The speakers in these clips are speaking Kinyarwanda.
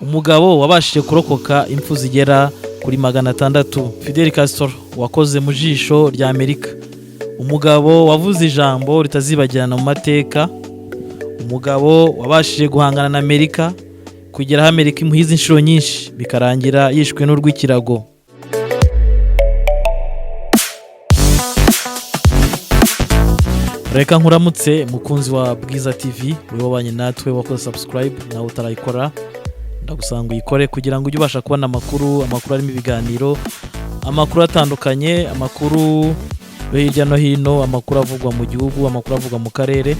Umugabo wabashije kurokoka impfu zigera kuri 600. Fidel Castro wakoze mu jisho rya Amerika. Umugabo wavuze ijambo ritazibagirana mu mateka. Umugabo wabashije guhangana na Amerika kugera aho Amerika imuhize inshuro nyinshi, bikarangira yishwe n'urw'ikirago. Reka nkuramutse, mukunzi wa Bwiza TV, wowe wabanye natwe, wakoze subscribe. Nawe utarayikora, ndagusanga uyikore kugira ngo ujye ubasha kubona amakuru, amakuru arimo ibiganiro, amakuru atandukanye, amakuru yo hirya no hino, amakuru avugwa mu gihugu, amakuru avugwa mu karere,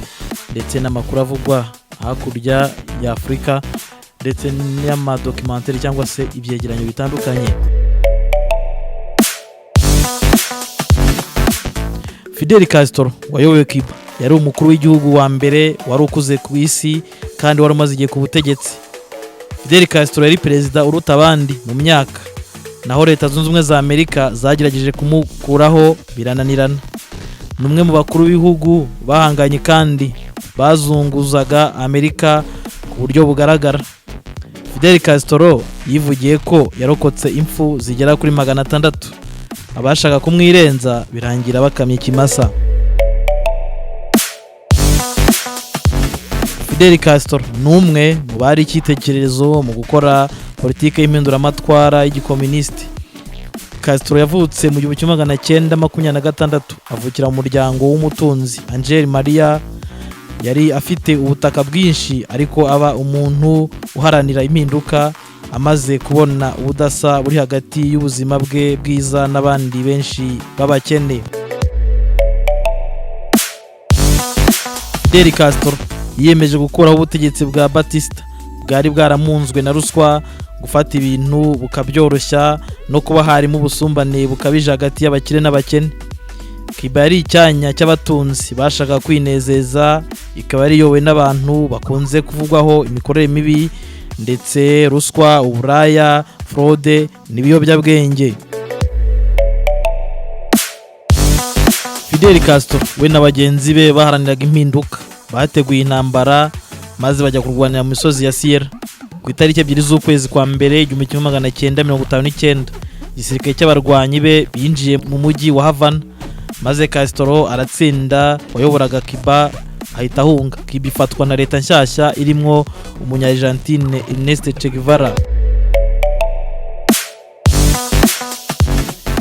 ndetse n'amakuru avugwa hakurya ya Afurika, ndetse n'amadokimenteri cyangwa se ibyegeranyo bitandukanye. Fidel Castro wayoboye Cuba yari umukuru w'igihugu wa mbere wari ukuze ku isi kandi wari umaze igihe ku butegetsi. Fidel Castro yari perezida uruta abandi mu myaka, naho Leta Zunze Ubumwe za Amerika zagerageje kumukuraho birananirana. Ni umwe mu bakuru b'ibihugu bahanganye kandi bazunguzaga Amerika ku buryo bugaragara. Fidel Castro yivugiye ko yarokotse impfu zigera kuri 600. Abashaka kumwirenza birangira bakamye ikimasa. Fidel Castro ni umwe mu bari icyitegererezo mu gukora politiki y'impinduramatwara y'igikominisiti. Castro yavutse mu 1926, avukira mu muryango w'umutunzi Angel Maria. Yari afite ubutaka bwinshi, ariko aba umuntu uharanira impinduka amaze kubona ubudasa buri hagati y'ubuzima bwe bwiza n'abandi benshi b'abakene. Fidel Castro yiyemeje gukuraho ubutegetsi bwa Batista bwari bwaramunzwe na ruswa, gufata ibintu bukabyoroshya, no kuba harimo ubusumbane bukabije hagati y'abakire n'abakene. Cuba yari icyanya cy'abatunzi bashaka kwinezeza, ikaba yari iyobowe n'abantu bakunze kuvugwaho imikorere mibi, ndetse ruswa, uburaya, fraude n'ibiyobyabwenge. Fidel Castro we na bagenzi be baharaniraga impinduka bateguye intambara, maze bajya kurwanira mu misozi ya Sierra. Ku itariki 2 z'ukwezi kwa mbere 1959, igisirikare cy'abarwanyi be binjiye mu mujyi wa Havana, maze Castro aratsinda. Wayoboraga Cuba ahita ahunga. Cuba ifatwa na leta nshyashya irimwo umunya-Argentine Ernesto Che Guevara.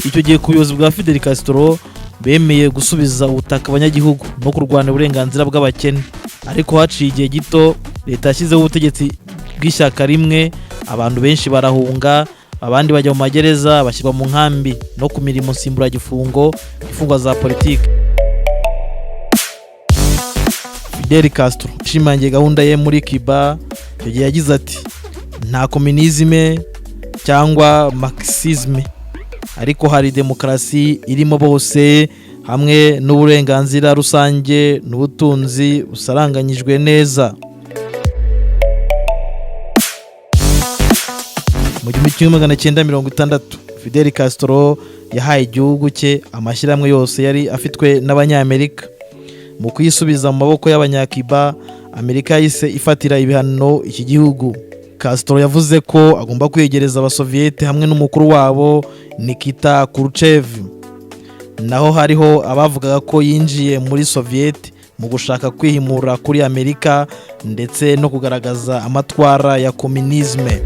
Icyo gihe ku buyobozi bwa Fidel Castro bemeye gusubiza ubutaka abanyagihugu no kurwanya uburenganzira bw'abakene, ariko haciye igihe gito leta yashyizeho ubutegetsi bw'ishyaka rimwe, abantu benshi barahunga, abandi bajya mu magereza, bashyirwa mu nkambi no ku mirimo nsimburagifungo, imfungwa za politiki. Fidel Castro yashimangiye gahunda ye muri Cuba. Icyo gihe yagize ati: "Nta communisme cyangwa marxisme, ariko hari demokarasi irimo bose hamwe n'uburenganzira rusange n'ubutunzi busaranganyijwe neza." Mu 1960, Fidel Castro yahaye igihugu cye amashyirahamwe yose yari afitwe n'Abanyamerika. Mu kuyisubiza mu maboko y'Abanyakiba, Amerika yahise ifatira ibihano iki gihugu. Castro yavuze ko agomba kwegereza Abasoviyete hamwe n'umukuru wabo Nikita Khrushchev. Naho hariho abavugaga ko yinjiye muri Soviyete mu gushaka kwihimura kuri Amerika ndetse no kugaragaza amatwara ya communisme.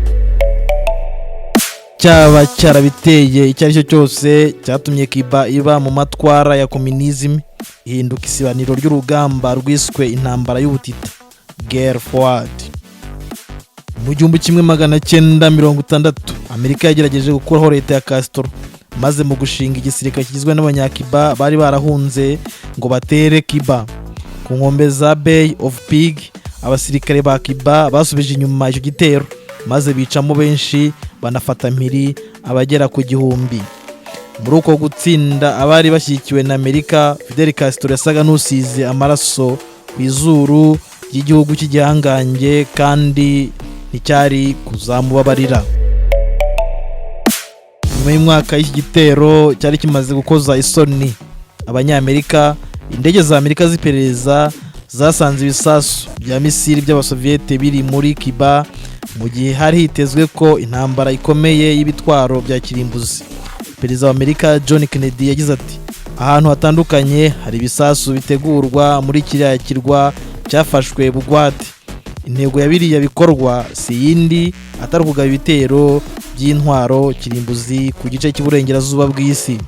Cyaba cyarabiteye icyo ari cyo cyose, cyatumye Cuba iba mu matwara ya communisme, ihinduka isibaniro ry'urugamba rwiswe intambara y'ubutita, guerre froide. Mu 1960, Amerika yagerageje gukuraho leta ya Castro, maze mu gushinga igisirikare kigizwe n'Abanyakiba bari barahunze ngo batere Cuba. Ku nkombe za Bay of Pig, abasirikare ba Cuba basubije inyuma icyo gitero, maze bicamo benshi, banafata mpiri abagera ku 1000. Muri uko gutsinda abari bashyigikiwe na Amerika, Fidel Castro yasaga n'usize amaraso ku izuru ry'igihugu cy'igihangange, kandi nticyari kuzamubabarira. Nyuma y'umwaka y'iki gitero cyari kimaze gukoza isoni Abanyamerika, indege za Amerika z'iperereza zasanze ibisasu bya misiri by'Abasoviyete biri muri Cuba. Mu gihe hari hitezwe ko intambara ikomeye y'ibitwaro bya kirimbuzi, Perezida wa Amerika John Kennedy yagize ati: "Ahantu hatandukanye hari ibisasu bitegurwa muri kiriya kirwa cyafashwe bugwate. Intego ya biriya bikorwa si iyindi atari ukugaba ibitero by'intwaro kirimbuzi ku gice cy'uburengerazuba bw'isi."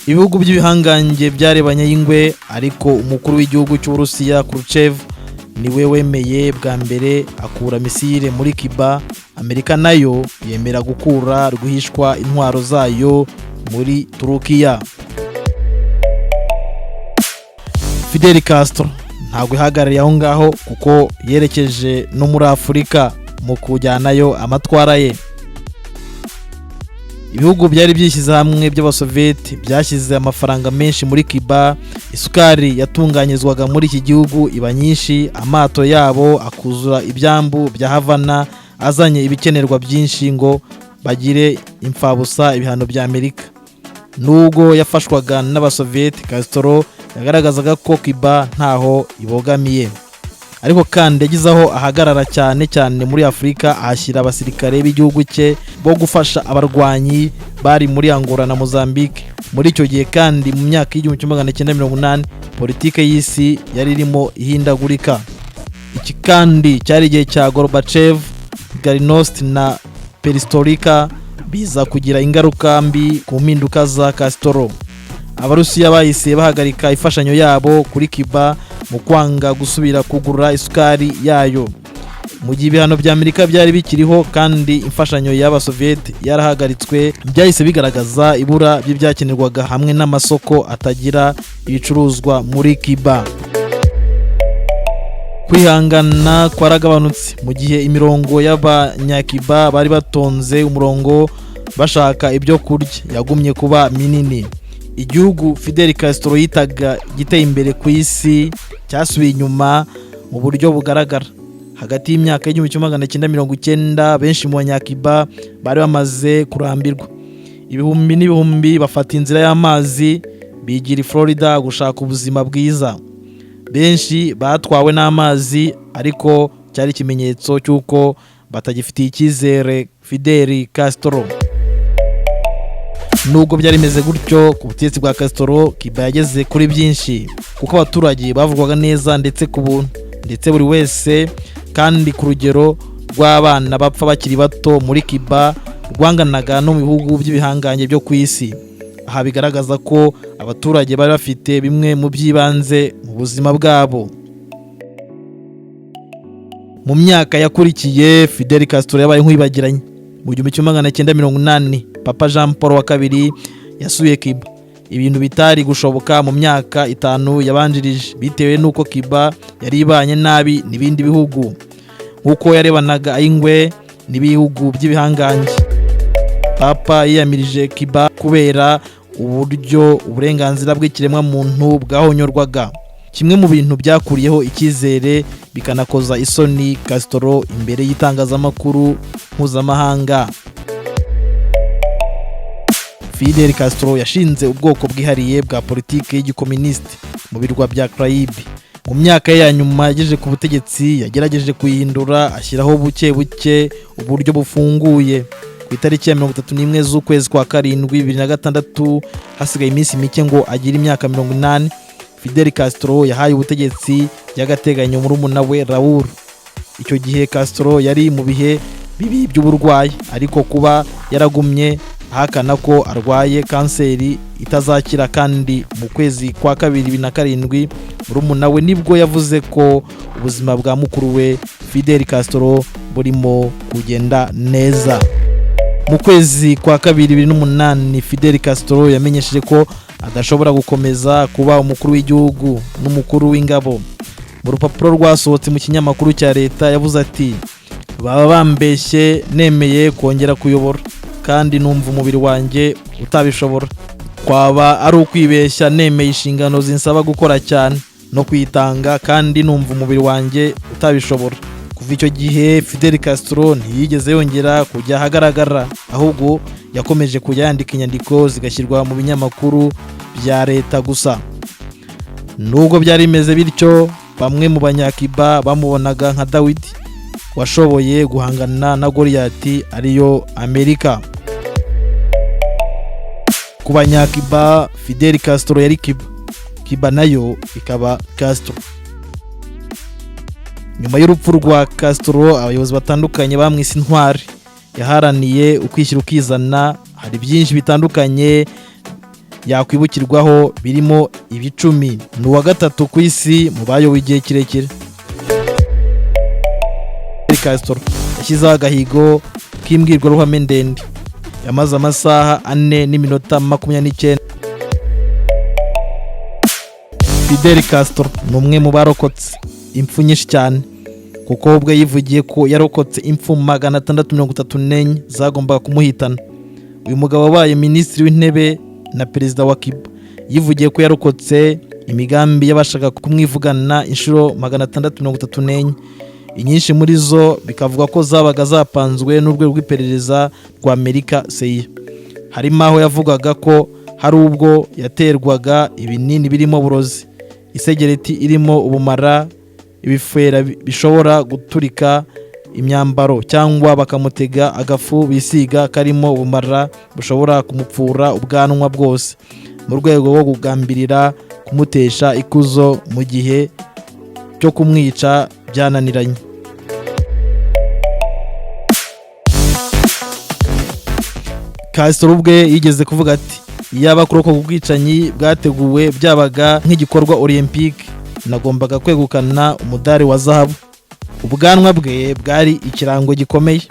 Ibihugu by'ibihangange byarebanye y'ingwe, ariko umukuru w'igihugu cy'Uburusiya Khrushchev niwe wemeye bwa mbere akura misile muri Cuba. Amerika nayo yemera gukura rwihishwa intwaro zayo muri Turukiya. Fidel Castro ntabwo ihagarariye aho ngaho, kuko yerekeje no muri Afurika mu kujyanayo amatwara ye. Ibihugu byari byishyize hamwe by'Abasoviyeti byashyize amafaranga menshi muri Cuba. Isukari yatunganyirizwaga muri iki gihugu iba nyinshi, amato yabo akuzura ibyambu bya Havana azanye ibikenerwa byinshi ngo bagire imfabusa ibihano bya Amerika. Nubwo yafashwaga n'Abasoviyeti, Castro yagaragazaga ko Cuba ntaho ibogamiye. Ariko kandi yagize aho ahagarara cyane cyane muri Afurika, ahashyira abasirikare b'igihugu cye bo gufasha abarwanyi bari muri Angola na Mozambique. Muri icyo gihe kandi, mu myaka y'1980, politike y'isi yari irimo ihindagurika. Iki kandi cyari igihe cya Gorbachev, Glasnost na Perestroika, biza kugira ingaruka mbi ku mpinduka za Castro. Abarusiya bahise bahagarika imfashanyo yabo kuri Cuba mu kwanga gusubira kugura isukari yayo. Mu gihe ibihano bya Amerika byari bikiriho kandi imfashanyo y'Abasoviyeti yarahagaritswe, byahise bigaragaza ibura ry'ibyakenerwaga hamwe n'amasoko atagira ibicuruzwa muri Cuba. Kwihangana kwaragabanutse mu gihe imirongo y'Abanyakiba bari batonze umurongo bashaka ibyo kurya yagumye kuba minini. Igihugu Fidel Castro yitaga giteye imbere ku isi cyasubiye inyuma mu buryo bugaragara. Hagati y'imyaka y'1990, benshi mu Banyakiba bari bamaze kurambirwa. Ibihumbi n'ibihumbi bafata inzira y'amazi bigira i Florida gushaka ubuzima bwiza. Benshi batwawe n'amazi, ariko cyari ikimenyetso cy'uko batagifitiye icyizere Fidel Castro. Nubwo byari bimeze gutyo, ku butegetsi bwa Castro, Cuba yageze kuri byinshi, kuko abaturage bavugwaga neza ndetse ku buntu, ndetse buri wese kandi ku rugero rw'abana bapfa bakiri bato muri Cuba rwanganaga no mu bihugu by'ibihangange byo ku isi. Aha bigaragaza ko abaturage bari bafite bimwe mu by'ibanze mu buzima bwabo. Mu myaka yakurikiye, Fidel Castro yabaye nk'uwibagiranye. Mu 1980, Papa Jean Paul wa II yasuye Cuba, ibintu bitari gushoboka mu myaka 5 yabanjirije, bitewe n'uko Cuba yari ibanye nabi n'ibindi bihugu, nk'uko yarebanaga ay'ingwe n'ibihugu by'ibihangange. Papa yiyamirije Cuba kubera uburyo uburenganzira bw'ikiremwamuntu bwahonyorwaga, kimwe mu bintu byakuriyeho icyizere bikanakoza isoni Castro imbere y'itangazamakuru mpuzamahanga. Fidel Castro yashinze ubwoko bwihariye bwa politiki y'igikominisiti mu birwa bya Caraïbe. Mu myaka ye ya nyuma yagejeje ku butegetsi, yagerageje kuyihindura, ashyiraho buke buke uburyo bufunguye. Ku itariki ya 31 z'ukwezi kwa karindwi 2006, hasigaye iminsi mike ngo agire imyaka 80, Fidel Castro yahaye ubutegetsi by'agateganyo murumuna we Raul. Icyo gihe Castro yari mu bihe bibi by'uburwayi, ariko kuba yaragumye ahakana ko arwaye kanseri itazakira, kandi mu kwezi kwa kabiri 2007 murumuna we nibwo yavuze ko ubuzima bwa mukuru we Fidel Castro burimo kugenda neza. Mu kwezi kwa kabiri 2008, Fidel Castro yamenyesheje ko adashobora gukomeza kuba umukuru w'igihugu n'umukuru w'ingabo. Mu rupapuro rwasohotse mu kinyamakuru cya leta yavuze ati: "Baba bambeshye nemeye kongera kuyobora, kandi numva umubiri wanjye utabishobora. Kwaba ari ukwibeshya nemeye inshingano zinsaba gukora cyane no kwitanga, kandi numva umubiri wanjye utabishobora." Kuva icyo gihe Fidel Castro ntiyigeze yongera kujya ahagaragara, ahubwo yakomeje kujya yandika inyandiko zigashyirwa mu binyamakuru bya leta gusa. Nubwo byari bimeze bityo, bamwe mu Banyakiba bamubonaga nka Dawidi. Washoboye guhangana na Goliyati, ariyo Amerika. Ku Banyakiba, Fidel Castro yari Kiba, Kiba nayo ikaba Castro. Nyuma y'urupfu rwa Castro, abayobozi batandukanye bamwise intwari yaharaniye ukwishyira ukizana. Hari byinshi bitandukanye yakwibukirwaho, birimo ibicumi. Ni uwa gatatu ku isi mu bayoboye igihe kirekire. Castro yashyizeho agahigo k'imbwirwaruhame ndende, yamaze amasaha 4 n'iminota 29. Fidel Castro ni umwe mu barokotse impfu nyinshi cyane, kuko ubwe yivugiye ko yarokotse impfu 634 zagombaga kumuhitana. Uyu mugabo wabaye minisitiri w'intebe na perezida wa Cuba yivugiye ko yarokotse imigambi y'abashaka kumwivugana inshuro 634, inyinshi muri zo bikavuga ko zabaga zapanzwe n'urwego rw'iperereza rwa Amerika, CIA. Harimo aho yavugaga ko hari ubwo yaterwaga ibinini birimo uburozi, isegereti irimo ubumara, ibifera bishobora guturika imyambaro, cyangwa bakamutega agafu bisiga karimo ubumara bushobora kumupfura ubwanwa bwose, mu rwego rwo kugambirira kumutesha ikuzo mu gihe cyo kumwica byananiranye. Castro ubwe yigeze kuvuga ati: "Iyaba kurokoka ubwicanyi bwateguwe byabaga nk'igikorwa olympique, nagombaga kwegukana umudari wa zahabu." Ubwanwa bwe bwari ikirango gikomeye.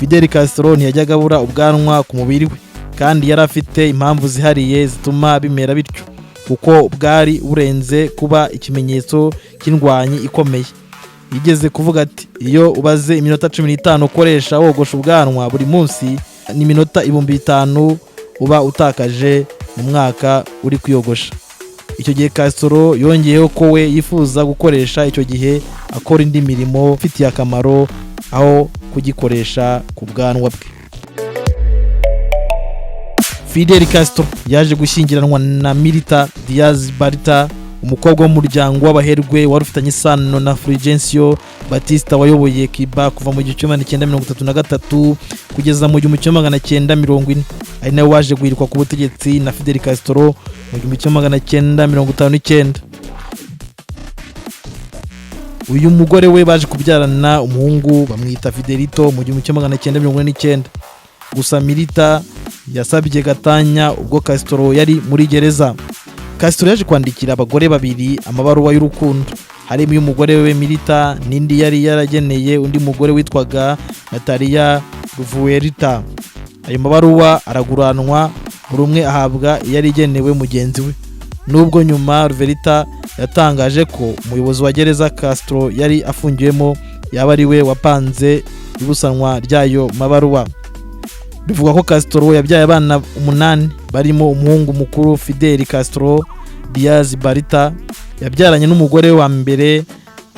Fidel Castro ntiyajyaga abura ubwanwa ku mubiri we, kandi yari afite impamvu zihariye zituma bimera bityo, kuko bwari burenze kuba ikimenyetso cy'indwanyi ikomeye. Yigeze kuvuga ati: "Iyo ubaze iminota 15 ukoresha wogosha ubwanwa buri munsi, ni iminota 5000 uba utakaje mu mwaka uri kwiyogosha." Icyo gihe Castro yongeyeho ko we yifuza gukoresha icyo gihe akora indi mirimo ifitiye akamaro aho kugikoresha ku bwanwa bwe. Fidel Castro yaje gushyingiranwa na Mirta Diaz Balart, umukobwa w'umuryango w'abaherwe wari ufitanye isano na Fulgencio Batista wayoboye Cuba kuva mu 1933 kugeza mu 1940, ari nawe waje guhirikwa ku butegetsi na Fidel Castro mu 1959. Uyu mugore we baje kubyarana umuhungu bamwita Fidelito mu 1949. Gusa Mirta yasabye gatanya ubwo Castro yari muri gereza. Castro yaje kwandikira abagore babiri amabaruwa y'urukundo, harimo iy'umugore we Mirta n'indi yari yarageneye undi mugore witwaga Natalia Ruvuelta. Ayo mabaruwa araguranwa, buri umwe ahabwa iyari igenewe mugenzi we, nubwo nyuma Ruvelta yatangaje ko umuyobozi wa gereza Castro yari afungiwemo yaba ari we wapanze ibusanwa ry'ayo mabaruwa. Bivugwa ko Castro yabyaye abana umunani, barimo umuhungu mukuru Fidel Castro Diaz Balart yabyaranye n'umugore wa mbere,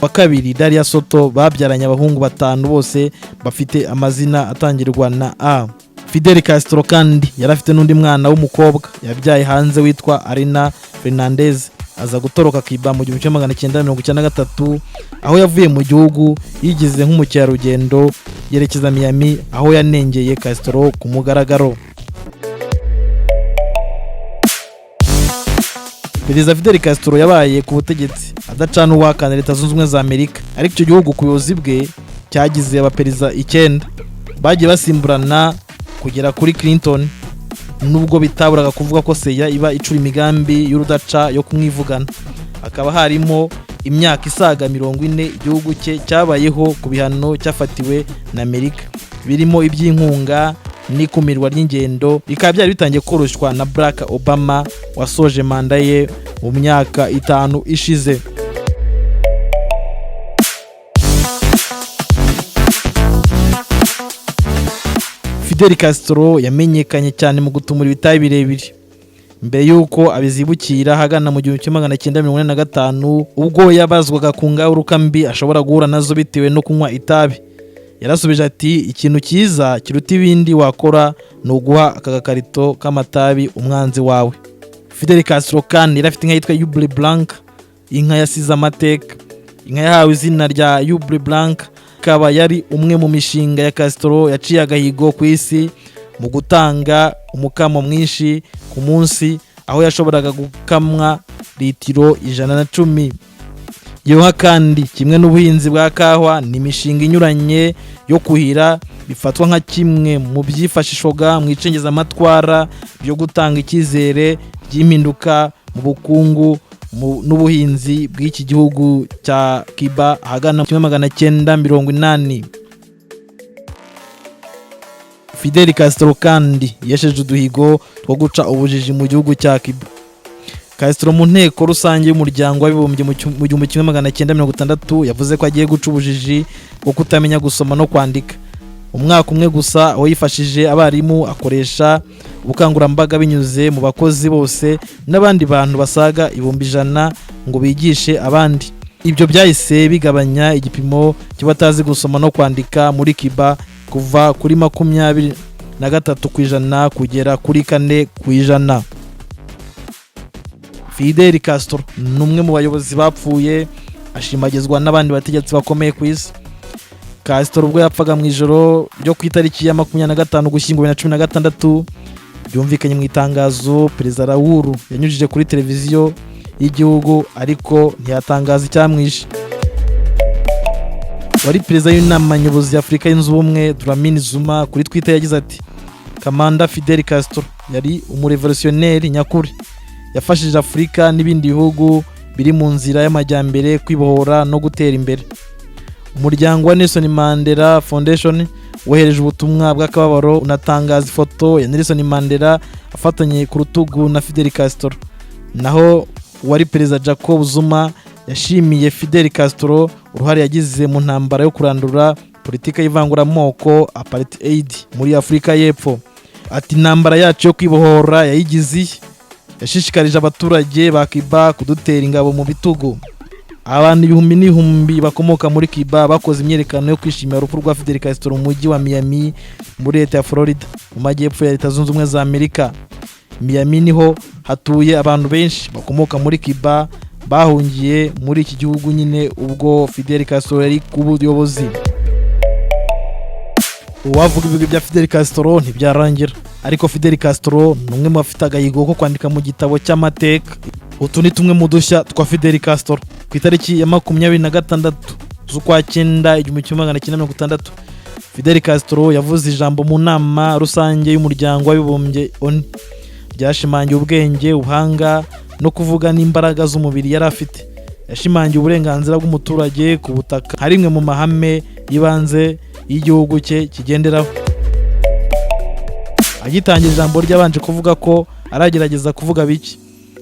wa kabiri Daria Soto babyaranye abahungu batanu bose bafite amazina atangirwa na A. Fidel Castro kandi yari afite n'undi mwana w'umukobwa yabyaye hanze witwa Arina Fernandez, aza gutoroka Cuba mu 1993, aho yavuye mu gihugu yigize nk'umukerarugendo yerekeza Miami, aho yanengeye Castro ku mugaragaro. Perezida Fidel Castro yabaye ku butegetsi adacana uwakana Leta Zunze Ubumwe za Amerika, ariko icyo gihugu ku buyobozi bwe cyagize abaperezida icyenda bagiye basimburana kugera kuri Clinton, nubwo bitaburaga kuvuga ko CIA iba icura imigambi y'urudaca yo kumwivugana. Hakaba harimo imyaka isaga 40 igihugu cye cyabayeho ku bihano cyafatiwe na Amerika, birimo iby'inkunga n'ikumirwa ry'ingendo, bikaba byari bitangiye koroshywa na Barack Obama wasoje manda ye mu myaka 5 ishize. Fidel Castro yamenyekanye cyane mu gutumura ibitabi birebire mbere y'uko abizibukira ahagana mu 1945, ubwo yabazwaga ku ngaruka mbi ashobora guhura nazo bitewe no kunywa itabi. Yarasubije ati: "Ikintu cyiza kiruta ibindi wakora ni uguha aka gakarito k'amatabi umwanzi wawe." Fidel Castro kandi yari afite inka yitwa Yubile Blanc, inka yasize amateka. Inka yahawe izina rya Yubile Blanc Akaba yari umwe mu mishinga ya Castro yaciye agahigo ku isi mu gutanga umukamo mwinshi ku munsi, aho yashoboraga gukamwa litiro 110. Iyo nka kandi, kimwe n'ubuhinzi bwa kawa n'imishinga inyuranye yo kuhira, bifatwa nka kimwe mu byifashishwaga mu icengezamatwara byo gutanga icyizere ry'impinduka mu bukungu n'ubuhinzi bw'iki gihugu cya Cuba ahagana 1980. Fidel Castro kandi yesheje uduhigo two guca ubujiji mu gihugu cya Cuba. Castro mu nteko rusange y'Umuryango w'Abibumbye mu 1960 yavuze ko agiye guca ubujiji bwo kutamenya gusoma no kwandika. Umwaka umwe gusa, aho yifashije abarimu, akoresha ubukangurambaga binyuze mu bakozi bose n'abandi bantu basaga 100,000 ngo bigishe abandi. Ibyo byahise bigabanya igipimo cy'abatazi gusoma no kwandika muri Cuba kuva kuri 23% kugera kuri 4%. Fidel Castro ni umwe mu bayobozi bapfuye ashimagizwa n'abandi bategetsi bakomeye ku isi. Castro ubwo yapfaga mu ijoro ryo ku itariki ya 25 Ugushyingo 2016, byumvikanye mu itangazo Perezida Raul yanyujije kuri televiziyo y'igihugu, ariko ntiyatangaza icyamwishe. Wari perezida w'Inama Nyobozi ya Afurika Yunze Ubumwe, Dlamini Zuma, kuri Twitter yagize ati: "Kamanda Fidel Castro yari umurevolutionneri nyakuri. Yafashije Afurika n'ibindi bihugu biri mu nzira y'amajyambere kwibohora no gutera imbere." Umuryango wa Nelson Mandela Foundation wohereje ubutumwa bw'akababaro, unatangaza ifoto ya Nelson Mandela afatanye ku rutugu na Fidel Castro. Naho uwari perezida Jacob Zuma yashimiye Fidel Castro uruhare yagize mu ntambara yo kurandura politiki y'ivanguramoko, apartheid, muri Afurika y'Epfo. Ati: "Intambara yacu yo kwibohora yayigize iye. Yashishikarije abaturage ba Cuba kudutera ingabo mu bitugu." Abantu ibihumbi n'ibihumbi bakomoka muri Cuba bakoze imyiyerekano yo kwishimira urupfu rwa Fidel Castro mu mujyi wa Miami muri leta ya Florida, mu majyepfo ya Leta Zunze Ubumwe za Amerika. Miami niho hatuye abantu benshi bakomoka muri Cuba bahungiye muri iki gihugu nyine ubwo Fidel Castro yari ku buyobozi. Uwavuga ibigwi bya Fidel Castro ntibyarangira, ariko Fidel Castro ni umwe mu bafite agahigo ko kwandika mu gitabo cy'amateka. Utu ni tumwe mu dushya twa Fidel Castro. Ku itariki ya 26 z'ukwa cyenda 1960, Fidel Castro yavuze ijambo mu nama rusange y'Umuryango w'Abibumbye, ONU, ryashimangiye ubwenge, ubuhanga no kuvuga n'imbaraga z'umubiri yari afite. Yashimangiye uburenganzira bw'umuturage ku butaka nka rimwe mu mahame y'ibanze y'igihugu cye kigenderaho. Agitangira ijambo rye, abanje kuvuga ko aragerageza kuvuga bike.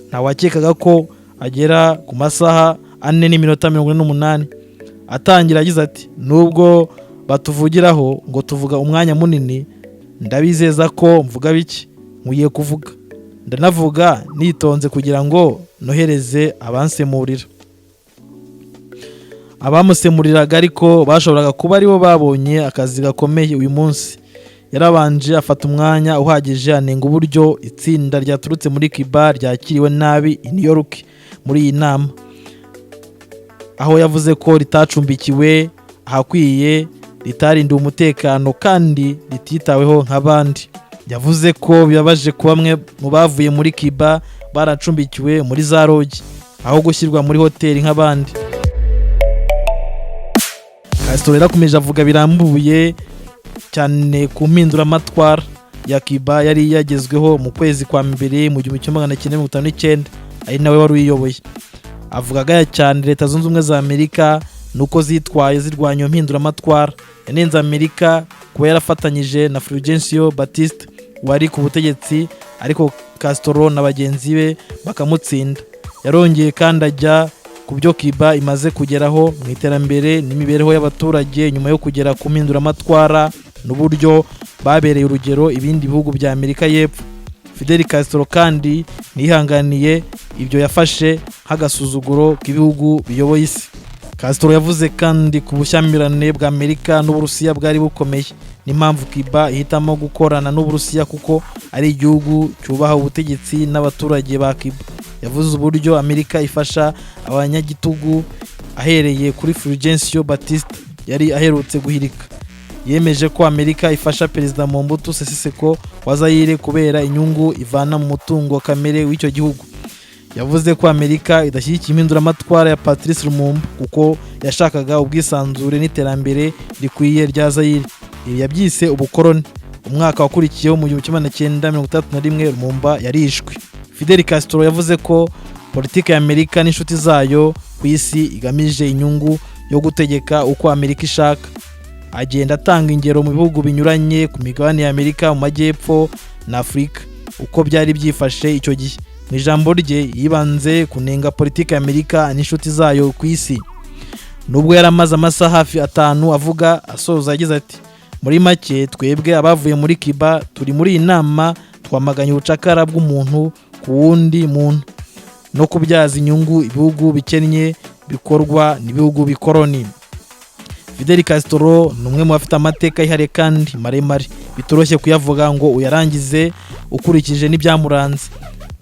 Ntawakekaga ko agera ku masaha 4 n'iminota 48. Atangira agize ati: "Nubwo batuvugiraho ngo tuvuga umwanya munini, ndabizeza ko mvuga bike. Nkwiye kuvuga, ndanavuga nitonze kugira ngo nohereze abansemurira." Abamusemuriraga ariko bashoboraga kuba aribo babonye akazi gakomeye uyu munsi. Yarabanje afata umwanya uhagije anenga uburyo itsinda ryaturutse muri Cuba ryakiriwe nabi i New York muri iyi nama, aho yavuze ko ritacumbikiwe ahakwiye, ritarindiwe umutekano kandi rititaweho nk'abandi. Yavuze ko bibabaje kuba bamwe mu bavuye muri Cuba baracumbikiwe muri za lodge aho gushyirwa muri hoteli nk'abandi. Castro yarakomeje avuga birambuye cyane ku mpinduramatwara ya Cuba yari yagezweho mu kwezi kwa mbere mu 1959, ari nawe wari uyiyoboye. Avuga agaya cyane Leta Zunze Ubumwe za Amerika nuko zitwaye zirwanya iyo mpinduramatwara. Yanenze Amerika kuba yarafatanyije na Fulgencio Batista wari ku butegetsi, ariko Castro na bagenzi be bakamutsinda. Yarongeye kandi ajya ku byo Cuba imaze kugeraho mu iterambere n'imibereho y'abaturage nyuma yo kugera ku mpinduramatwara, n'uburyo babereye urugero ibindi bihugu bya Amerika y'Epfo. Fidel Castro kandi ntiyihanganiye ibyo yafashe nk'agasuzuguro k'ibihugu biyoboye isi. Castro yavuze kandi ku bushyamirane bwa Amerika n'Uburusiya bwari bukomeye, n'impamvu Cuba ihitamo gukorana n'Uburusiya kuko ari igihugu cyubaha ubutegetsi n'abaturage ba Cuba. Yavuze uburyo Amerika ifasha abanyagitugu ahereye kuri Fulgencio Batista. yari aherutse guhirika. Yemeje ko Amerika ifasha Perezida Mobutu Sese Seko wa Zayire kubera inyungu ivana mu mutungo kamere w'icyo gihugu. Yavuze ko Amerika idashyigikiye impinduramatwara ya Patrice Lumumba kuko yashakaga ubwisanzure n'iterambere rikwiye rya Zayire. Ibi yabyise ubukoroni. Umwaka wakurikiyeho, mu 1961, Lumumba yarishwe. Fidel Castro yavuze ko politiki ya Amerika n'inshuti zayo ku isi igamije inyungu yo gutegeka uko Amerika ishaka. Agenda atanga ingero mu bihugu binyuranye ku migabane ya Amerika mu Majyepfo na Afurika, uko byari byifashe icyo gihe. Mu ijambo rye yibanze kunenga politiki ya Amerika n'inshuti zayo ku isi. Nubwo yari amaze amasaha hafi 5 avuga, asoza yagize ati: "Muri make, twebwe abavuye muri Cuba turi muri iyi nama twamaganye ubucakara bw'umuntu ku wundi muntu no kubyaza inyungu ibihugu bikennye bikorwa n'ibihugu bikoroni." Fidel Castro ni umwe mu bafite amateka yihariye kandi maremare, bitoroshye kuyavuga ngo uyarangize ukurikije n'ibyamuranze.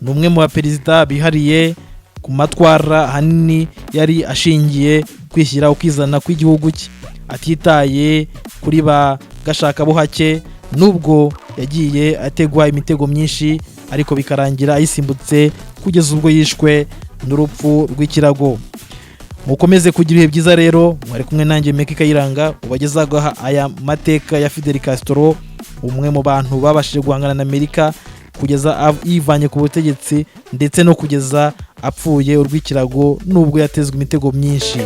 Ni umwe mu baperezida bihariye ku matwara, ahanini yari ashingiye kwishyira ukizana kw'igihugu cye, atitaye kuri ba gashakabuhake. Nubwo yagiye ategwa imitego myinshi, ariko bikarangira ayisimbutse kugeza ubwo yishwe n'urupfu rw'ikirago. Mukomeze kugira ibihe byiza rero. Mwari kumwe nanjye Meki Kayiranga, ubagezaho aya mateka ya Fidel Castro, umwe mu bantu babashije guhangana na Amerika kugeza yivanye ku butegetsi, ndetse no kugeza apfuye urw'ikirago nubwo yatezwe imitego myinshi.